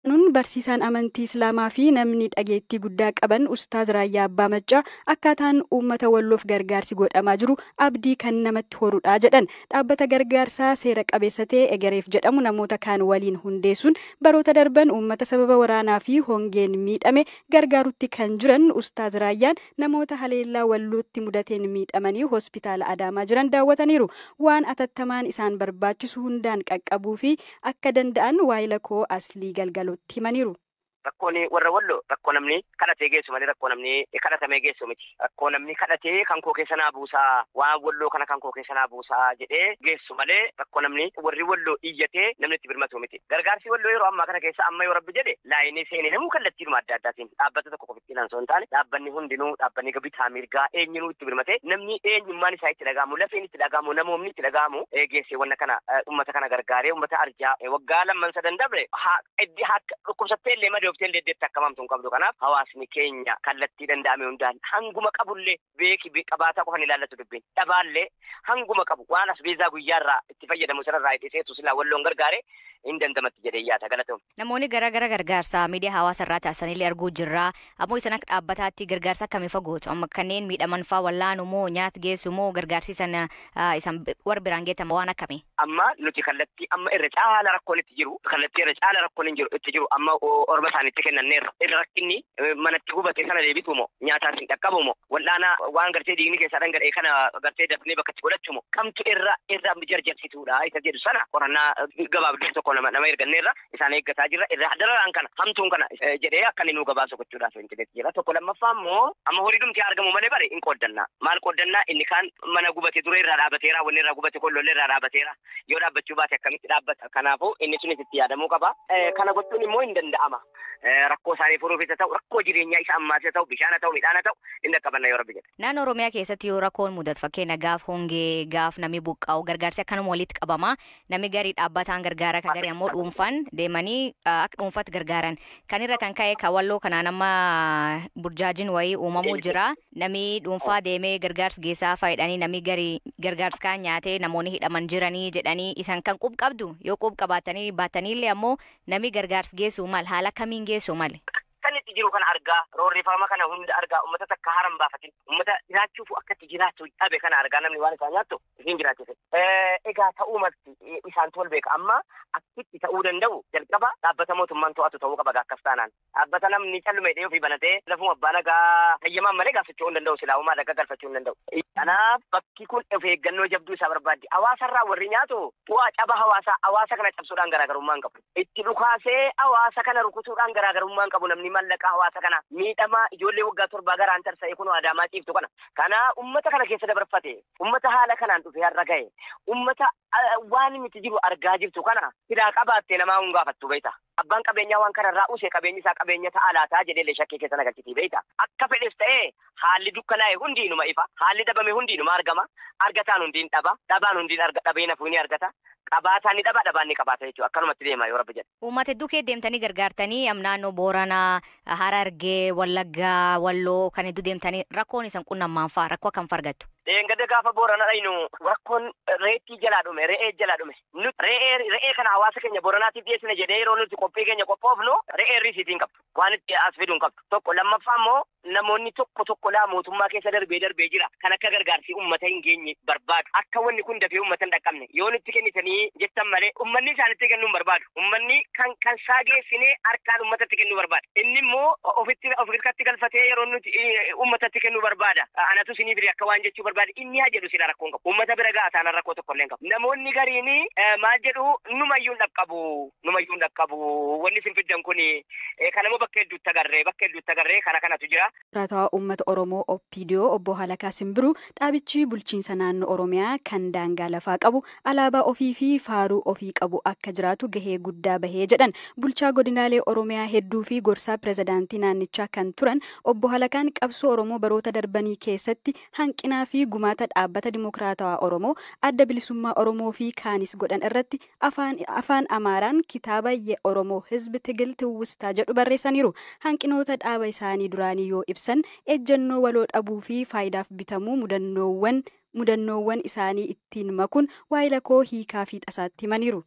Nun barsiisaan amantii Islaamaa fi namni dhageettii guddaa qaban Ustaaz Raayyaa Abbaa Maccaa akkaataan uummata Walloof gargaarsi godhamaa jiru abdii kan namatti horudha jedhan. Dhaabbata gargaarsaa seera qabeessa ta'e Egereef jedhamu namoota kaan waliin hundeessuun baroota darban uummata sababa waraanaa fi hongeen miidhame gargaarutti kan jiran Ustaaz Raayyaan namoota haleellaa Wallootti mudateen miidhamanii hospitaala Adaamaa jiran daawwataniiru. Waan atattamaan isaan barbaachisu hundaan qaqqabuu fi akka danda'an waayila koo Aslii Galgalootti himaniiru. Rakkoon warra Walloo rakkoo namni kadhatee geessu malee rakkoo namni kadhatamee geessu miti. Rakkoo namni kadhatee kan koo keessa naa buusaa, waan Walloo kana kan koo keessa naa buusaa jedhee geessu malee rakkoo namni warri Walloo iyyatee namni itti birmatu miti. Gargaarsi Walloo yeroo ammaa kana keessa amma yoo Rabbi jedhe laayinii seenee namuu kallattiidhuma adda addaatiin dhaabbata tokko qofitti osoo hin taane dhaabbanni hundinuu, dhaabbanni bitaa mirgaa eenyinuu itti birmatee, namni eenyummaan isaa itti dhaga'amu, lafeen itti dhaga'amu, namoomni itti dhaga'amu geessee wanna kana uummata kana gargaaree, uummata arjaa waggaa lamman sadan dabre haa dhukkubsattee illee madooftee illee iddeetti akkamamtu hin qabdu. Kanaaf hawaasni keenya kallattii danda'ame hundaan hanguma qabullee beeki, qabaataa qofan ilaallatu dubbiin, dhabaallee hanguma qabu waan as beezaa guyyaarraa itti fayyadamu sanarraa hidhiseetu silaa Walloon gargaare hin dandamatti jedhee yaada. Galatoom. Namoonni garaa gara gargaarsa miidiyaa hawaasa irraa taasisanillee arguu jirra. Ammoo isan akka dhaabbataatti gargaarsa akkamii fagootu? Amma kanneen miidhaman faa wallaanu moo, nyaata geessu moo, gargaarsi sana isan warra biraan geetan waan akkamii? Amma nuti kallattii amma irra caala rakkoon itti jiru, kallattii irra caala rakkoon hin jiru itti jiru, amma orma isaaniitti kennanneerra. Irra rakkinni manatti gubate sana deebisu moo, nyaataas hin dhaqqabu moo, wal'aana waan gartee dhiigni keessaa dhangala'e kana gartee dafnee bakka itti godhachu moo, kamtu irra irra jarjarsituudha isa jedhu sana qorannaa gabaabduu tokko nama erganneerra, isaan eeggataa jirra. Irra dararaan kana hamtuun kana jedhee akka inni nuu gabaasu gochuudhaaf intinetti jira. Tokko lammaffaa immoo amma horii dhumti argamu malee bare hin qooddannaa. Maal qooddannaa? Inni kaan mana gubate dura irraa dhaabateera, wanni irraa gubate kollollee irraa dhaabateera. Yoo dhaabbachuu baate akkamitti dhaabbata? Kanaafuu inni sunis itti yaadamuu qaba. Kana gochuun immoo hin danda'ama. Rakkoo isaanii furuuf isa ta'u, rakkoo jireenyaa isa ammaas isa ta'u, bishaan haa ta'u, midhaan haa ta'u, inni dhaqqabanna yoo Rabbi jedhe. Naannoo Oromiyaa keessatti yoo rakkoon mudatu, fakkeenya gaaf hongee, gaaf namni buqqa'u, gargaarsi akkanuma walitti qabama. Namni garii dhaabbataan gargaara, kan garii ammoo dhuunfaan deemanii akka dhuunfaatti gargaaran. Kan irra kan ka'e kan Walloo kanaan amma burjaajiin wayii uumamuu jira. Namni dhuunfaa deemee gargaarsa geessaa fayyadanii, namni garii gargaarsa kaan nyaatee namoonni hidhaman jiranii jedhanii, isan kan qub qabdu yoo qub qabaatanii baataniillee ammoo namni gargaarsa geessu maal, haala kamiin geessu maali? Kan itti jiru kana argaa, roorrifama kana hunda argaa, uummata takka haran baafatin, uummata jiraachuuf akka itti jiraatu dhabe kana argaa, namni waan isaa nyaattu isiin jiraachise. Egaa ta'uu malti isaantu wal beeka. Amma akkitti ta'uu danda'u jalqaba dhaabbata mootummaan to'atu ta'uu qaba akkas taanaan. Dhaabbata namni calluma hidhee ofii banatee lafuma abbaa nagaa hayyamaan malee gaafachuu hin danda'u, silaa uumaa dhagaa galfachuu hin danda'u. Kanaaf bakki kun of eeggannoo jabduu isaa barbaaddi. Hawaasarraa warri nyaatu bu'aa caba hawaasaa hawaasa kana cabsuudhaan garaagarummaa hin qabu. Itti dhukaasee hawaasa kana rukutuudhaan garaagarummaa hin qabu namni mallaqa hawaasa kana miidhamaa ijoollee waggaa 7 garaan tarsa'e kun Adaamaa ciiftu kana. Kana uummata kana keessa dabarfate, uummata haala kanaan dhufee har'a gahe, uummata waan miti jiru argaa jirtu kana silaa qabaattee namaa hin gaafattu beekta. Abbaan qabeenyaa waan kanarraa use qabeenyi isaa qabeenya ta'a laataa jedhee shakkii keessa nagalchitii beekta. Akka fedhes ta'ee haalli dukkanaa'e hundi inuma ifa, haalli dhabame hundi inuma argama, argataan hundi dhaba, dhabaan hundi dhabee nafuu ni argata, qabaataan ni dhaba, dhabaan ni qabaata jechuudha. Akkanumatti deema yoo Rabbi jedhe. Uummata hedduu kee deemtanii gargaartanii am naannoo Booranaa, Harargee, Wallaggaa, Walloo kan hedduu deemtanii rakkoon isan qunnammaan fa'aa rakkoo akkam argattu? Dheengadda gaafa Boorana dhaynu rakkoon reettii jalaa dhume, re'ee jalaa dhume. Re'ee kana hawaasa keenya Booranaatiif dhiyeessina jedhee yeroo nuti qophii keenya qophoofnu re'ee riisiitii hin qabdu. Waan itti as fiduu hin qabdu. Tokko lammaffaa immoo namoonni tokko tokko laa mootummaa keessa darbee darbee jira. Kan akka gargaarsi uummata hin geenye barbaadu. Akka wanni kun dafee uummata hin dhaqqabne. Yoo nutti kennitanii jettan malee uummanni isaanitti kennuu hin barbaadu. Uummanni kan isaa geessinee harkaan uummatatti kennuu barbaada. Inni immoo ofitti of harkatti galfatee yeroo nuti uummatatti kennuu barbaada. Anatu isinii fide akka waan jechuu barbaada. Inni haa jedhu sila rakkoon qabu. Uummata bira ga'a taanaan rakkoo tokko illee hin qabu. Namoonni gariin maal jedhu, numayyuu hin dhaqqabu. Numayyuu hin dhaqqabu. Wanni isin fiddan kuni kanammoo bakka hedduutti agarree kana kanatu jira. Dimokiraatawaa Uummata Oromoo OPDO obbo Halakaa Simbiruu dhaabichi bulchiinsa naannoo Oromiyaa kan daangaa lafaa qabu, alaabaa ofii fi faaruu ofii qabu akka jiraatu gahee guddaa bahee jedhan. Bulchaa godinaalee Oromiyaa hedduu fi gorsaa pirezidaantii naannichaa kan turan obbo Halakaan qabsoo Oromoo baroota darbanii keessatti hanqinaa fi gumaata dhaabbata Dimokiraatawaa Oromoo, Adda Bilisummaa Oromoo fi kaanis godhan irratti afaan Amaaraan kitaaba "የኦሮሞ ሕዝብ ትግል ትውስታ" jedhu barreessaniiru. Hanqinoota dhaaba isaanii duraanii yoo ibsan ejjennoo waloo dhabuu fi faayidaaf bitamuu mudannoowwan isaanii ittiin makuun waayila koo hiikaa fi tasaatti himaniiru.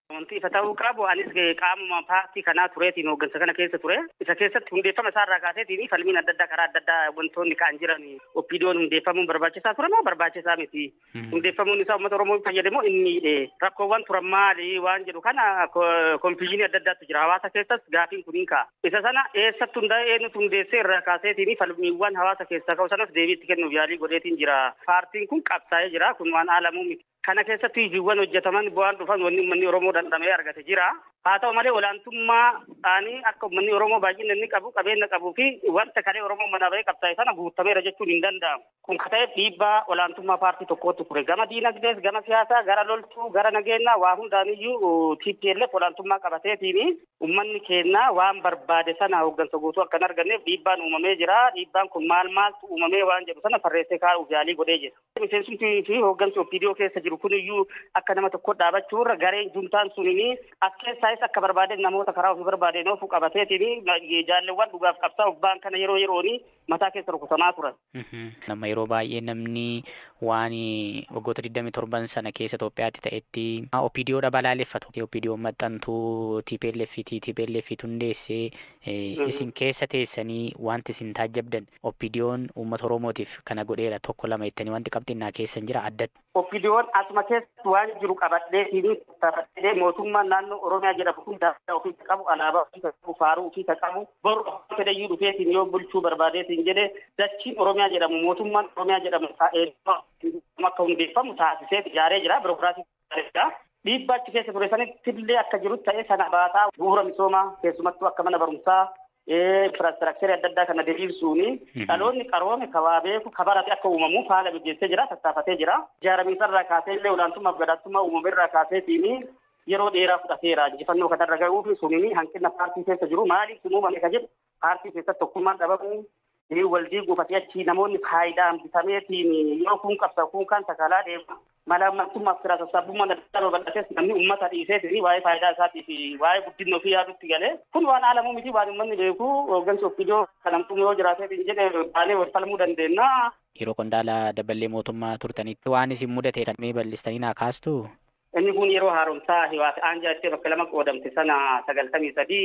Wanti ifa ta'uu qabu anis qaamuma paartii kanaa tureetiin hooggansa kana keessa ture. Isa keessatti hundeeffama isaarraa kaaseetiin falmiin adda addaa karaa adda addaa wantoonni ka'an jiran OPDO'n hundeeffamuun barbaachisaa ture moo barbaachisaa miti? Hundeeffamuun isaa uummata Oromoo fayyadamoo inni rakkoowwan turan maali waan jedhu kana konfiyuuzinii adda addaatu jira. Hawaasa keessas gaafiin kun hin ka'a. Isa sana eessatti hundaa'e eenyutu hundeessee irraa kaaseetiin falmiiwwan hawaasa keessaa ka'u sanas deebii itti kennuuf yaalii godheetiin jira. Paartiin kun qabsaa'ee jira. Kun waan haalamuu miti. Kana keessatti hojiiwwan hojjetaman bu'aan dhufan wanni uummanni Oromoo dhandhamee argate jira. Haa ta'u malee olaantummaa isaanii akka uummanni Oromoo baay'ina inni qabu qabeenya qabuu fi wanta kalee Oromoo manaa bahee qabsaa'e sana guutameera jechuun hin danda'amu. Kun ka ta'eef dhiibbaa olaantummaa paartii tokkootu ture. Gama diinagdees, gama siyaasaa, gara loltuu, gara nageenyaa waa hundaaniyyuu TPLF olaantummaa qabateetiin uummanni keenya waan barbaade sana hooggansa guutuu akka hin arganneef dhiibbaan uumamee jira. Dhiibbaan kun maal maaltu uumamee waan jedhu sana tarreessee kaa'uuf yaalii godhee jira. Miseensumtii fi hooggansi OPDO keessa jiru kuniyyuu akka nama tokko dhaabachuu irra gareen juntaan sunini as keessaayis akka barbaadeen namoota karaa ofii barbaadeen oofuu qabateetiin jaalleewwan dhugaaf qabsaa'uuf ba'an kana yeroo yerooni mataa keessa rukutamaa turan. Nama yeroo baay'ee namni waan waggoota 27 sana keessa Itoophiyaatti ta'etti OPDO dha balaaleffatu. OPDO maxxantuu TPLF TPLF hundeessee isin keessa teessanii wanti isin taajjabdan OPDO'n uummata Oromootiif kana godheera tokko lama jettanii wanti qabxinnaa keessan jira addatti. OPDO'n asuma keessatti waan jiru qabadhee tattaafadhee mootummaan naannoo Oromiyaa jedhamu kun daangaa ofii qabu, alaabaa ofii qabu, faaruu ofii qabu, boru fedhayyuu dhufeetiin yoo bulchuu barbaadeetiin jedhee dachiin Oromiyaa jedhamu mootummaan Oromiyaa jedhamu akka hundeeffamu taasisee ijaaree jira, birookiraasii ijaaree jira. Dhiibbaa achi keessa ture sanitti illee akka jiru ta'ee sana baataa bu'uura misoomaa keessumattuu akka mana barumsaa infraastiraakcharii adda addaa kana diriirsuuni dhaloonni qaroome kabaa beeku kabarate akka uumamuuf haala mijeessee jira, tattaafatee jira. Ijaaramiinsa irraa kaasee illee olaantummaaf gadaantummaa uumame irraa kaaseetiin yeroo dheeraa fudhateera. Injifannoo kanarra gahuuf sunini hanqina paartii keessa jiru maaliif sun uumame ka jedhu paartii keessatti tokkummaan dhabamu wal diiguuf asii achi namoonni faayidaan bitameetiin yoo kun qabsa kun kan sakalaa deema. Mala ammantummaaf kiraa sassaabummaan adda addaa babal'ates namni uummata dhiiseetiin waa'ee faayidaa isaatii fi waa'ee guddina ofii yaadutti galee kun waan haalamuu miti waan uummanni beeku hooggansi OPDO kanamtuu yoo jiraateetiin jedhe baanee wal falmuu dandeenya. Yeroo qondaala daballee mootummaa turtanitti waan isin mudate mee bal'istanii naa kaastu? Inni kun yeroo haaromsaa hiwaat aanjaa jettee bakka lama qoodamte sana 93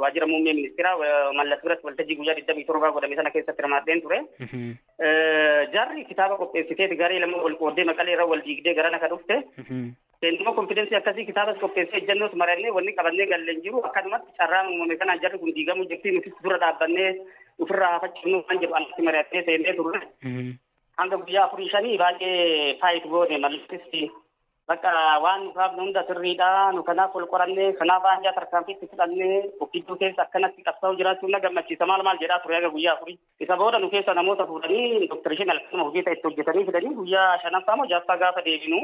waajjira muummee ministeeraa Mallas biratti waltajjii guyyaa 27 godhame sana keessatti hirmaadheen ture. Jarri kitaaba qopheessiteeti garee lama wal qooddee maqalee irra wal diigdee gara naka dhufte. Seentuma konfidensii akkasii kitaabas qopheessee ejjennoos marannee wanni qabannee galleen jiru akkanumatti carraan uumame kanaan jarri kun diigamuu jirti nutis dura dhaabbannee ofirraa hafachifnu waan jedhu alatti mari'attee seennee turre. Hanga guyyaa 4-5 baay'ee faayit goone mallattis bakka waan nu kaafne hunda sirriidha nu kanaaf wal qorannee kanaaf aanjaa tarkaanfiitti fudhannee OPDO keessa akkanatti qabsaa'u jiraachuun na gammachiisa maal maal jedhaa ture haga guyyaa 4. Isa booda nu keessa namoota fuudhanii Dooktar Ishiin halkanuma hojii itti hojjetanii fidanii guyyaa 5ffaa moo 6ffaa gaafa deebinu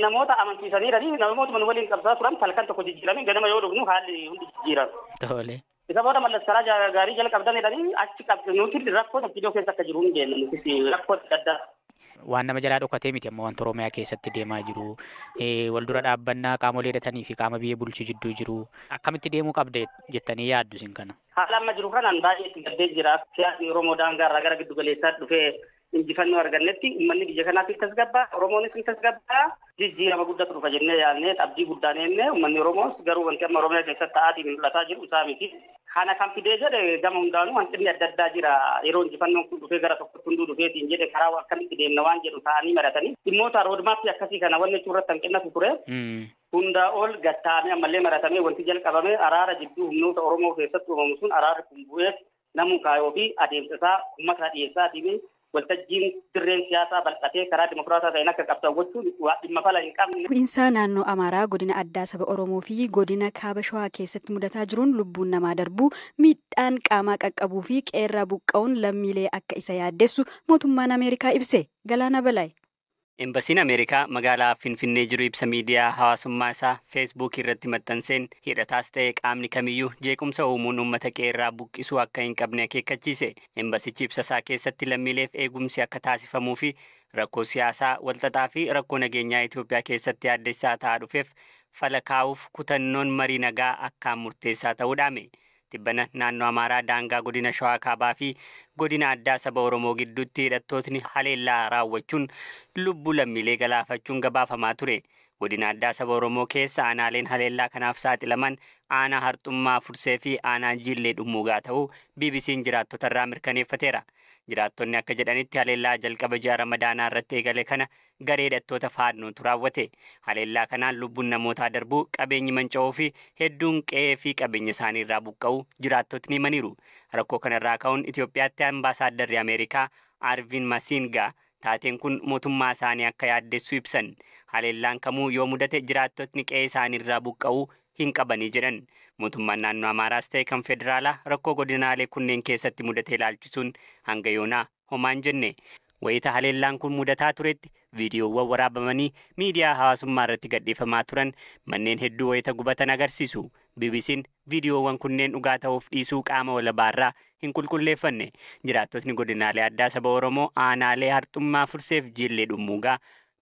namoota amansiisaniiranii namootuma nu waliin qabsaa turan halkan tokko jijjiirame ganama yoo dhufnu haalli hundi jijjiirame. Tole. Isa booda Mallas karaa gaarii jalqabdan jedhanii achi qabdu nuti rakkoon OPDO keessa akka jiru hin beeknu nutis rakkoo adda addaa. Waan nama jalaa dhokatee miti amma wanta Oromiyaa keessatti deemaa jiru. Wal dura dhaabbannaa qaamolee hidhatanii fi qaama biyya bulchu jidduu jiru. Akkamitti deemuu qabda jettanii yaaddu isin kana? Haala amma jiru kanaan baay'ee itti gaddee jira. Siyaasni Oromoo daangaa irraa gara giddu galeessaa dhufee injifannoo argannetti uummanni biyya kanaatti tasgabbaa, Oromoonis ni tasgabbaa. Jijjiirama guddatu dhufa jennee yaadnee abdii guddaan eenne uummanni Oromoos garuu wanti amma Oromiyaa keessatti ta'aatiin mul'ataa jiru isaa miti. Kana kan fidee jedhe gama hundaanuu hanqinni adda addaa jira. Yeroo injifannoon kun dhufee gara tokkotti hunduu dhufeetiin jedhe karaa akkamitti deemna waan jedhu ta'anii maratanii dhimmoota roodmaappii akkasii kana wanni jechuu irratti hanqinnatu ture. Hundaa ol gattaamee ammallee maratamee wanti jalqabame araara jidduu humnoota Oromoo keessatti uumamu sun araarri kun bu'ee namuu kaayoo fi adeemsa isaa uummata dhiyeessaatiin waltajjiin dirreen siyaasaa bal'atee karaa dimokiraataa ta'een akka qabsaa'u gochuun waa dhimma fala hin qabne. Bu'iinsa naannoo Amaaraa godina addaa saba Oromoo fi godina Kaaba Shawaa keessatti mudataa jiruun lubbuun namaa darbuu miidhaan qaamaa qaqqabuu fi qeerraa buqqa'uun lammiilee akka isa yaaddessu mootummaan Ameerikaa ibse. Galaana Balaay. Embasiin Ameerikaa magaalaa Finfinnee jiru ibsa miidiyaa hawaasummaa isaa Feesbuuk irratti maxxanseen hidhataas ta'e qaamni kamiyyuu jeequmsa uumuun uummata qeerraa buqqisuu akka hin qabne akeekkachiise. Embasichi ibsa isaa keessatti lammiileef eegumsi akka taasifamuu fi rakkoo siyaasaa walxaxaa fi rakkoo nageenyaa Itoophiyaa keessatti yaaddessaa ta'aa dhufeef fala kaa'uuf kutannoon marii nagaa akkaan murteessaa ta'uu dhaame. Tibbana naannoo Amaaraa daangaa godina Shawaa Kaabaa fi godina addaa saba Oromoo gidduutti hidhattootni haleellaa raawwachuun lubbuu lammiilee galaafachuun gabaafamaa ture. Godina addaa saba Oromoo keessa aanaaleen haleellaa kanaaf saaxilaman aanaa Harxummaa Fursee fi aanaa Jillee Dhummuugaa ta'uu BBC'n jiraattota irraa mirkaneeffateera. Jiraattonni akka jedhanitti haleellaa jalqaba ji'a Ramadaanaa irratti eegale kana garee hidhattoota faannootu raawwate. Haleellaa kanaan lubbuun namootaa darbuu, qabeenyi manca'uu fi hedduun qe'ee fi qabeenya isaanii irraa buqqa'uu jiraattotni himaniiru. Rakkoo kanarraa ka'uun Itoophiyaatti ambaasaadarri Ameerikaa Arvin Masingaa taateen kun mootummaa isaanii akka yaaddessu ibsan. Haleellaan kamuu yoo mudate jiraattotni qe'ee isaanii irraa buqqa'uu hin qabanii jedhan. Mootummaan naannoo Amaaraas ta'e kan federaalaa rakkoo godinaalee kunneen keessatti mudate ilaalchisuun hanga yoonaa homaa hin jenne. Wayita haleellaan kun mudataa turetti viidiyoowwan waraabamanii miidiyaa hawaasummaa irratti gadhiifamaa turan manneen hedduu wayita gubatan agarsiisu. BBC'n viidiyoowwan kunneen dhugaa ta'uuf dhiisuu qaama walabaarraa hin qulqulleeffanne. Jiraattotni godinaalee addaa saba Oromoo aanaalee Harxummaa Furseef Jillee Dhummuugaa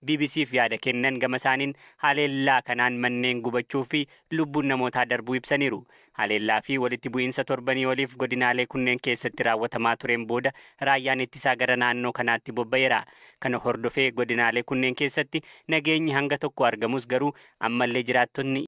BBC'f yaada kennan gama isaaniin haleellaa kanaan manneen gubachuu fi lubbuun namootaa darbuu ibsaniiru. Haleellaa fi walitti bu'iinsa torbanii oliif godinaalee kunneen keessatti raawwatamaa tureen booda raayyaan ittisaa gara naannoo kanaatti bobba'eera. Kana hordofee godinaalee kunneen keessatti nageenyi hanga tokko argamus garuu ammallee jiraattonni